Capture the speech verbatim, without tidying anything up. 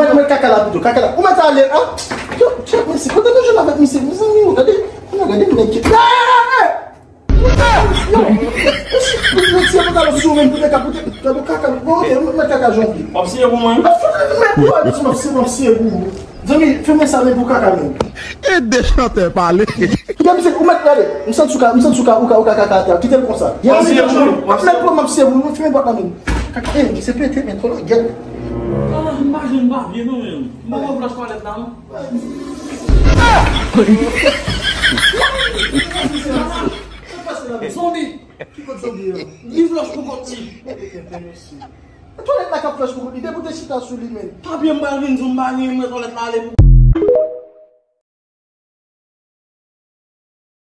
mwen, mwen kaka la pito, kaka la. Ou mèt ale, an? Yo, chèf, mesye, kote nou jwenn avèk misye? Mezanmi, gade, gade, gade, nèg ki. Ah! Yo, yo tiye pantalon sou menm pou te ka pote, gade kaka, bon, ok, mwen kaka jan pi. W ap siye pou mwen? Mwen pou w, mwen siye, mwen siye pou ou. Zanmi, fèmen sa, men pou kaka menm. E de chantè pale. Kite misye, ou mèt gade, m santi ou ka, m santi ou ka, ou ka, ou ka kaka atè, kite l konsa. W ap siye pou mwen? Mwen pou mwen siye pou ou, fèmen bòt la menm. Kaka, eh, misye pete, men twò lagèt. Ah, m pa jwenn papye non menm. M pa wè flòch twalèt la non. Zonbi! Ki kot zonbi an? Li flòch pou kont li. Twalèt la k ap flòch pou kont li. Depi w te chita sou li menm. Papye m pral vin di w m pa gen, mwen twalèt la ale pou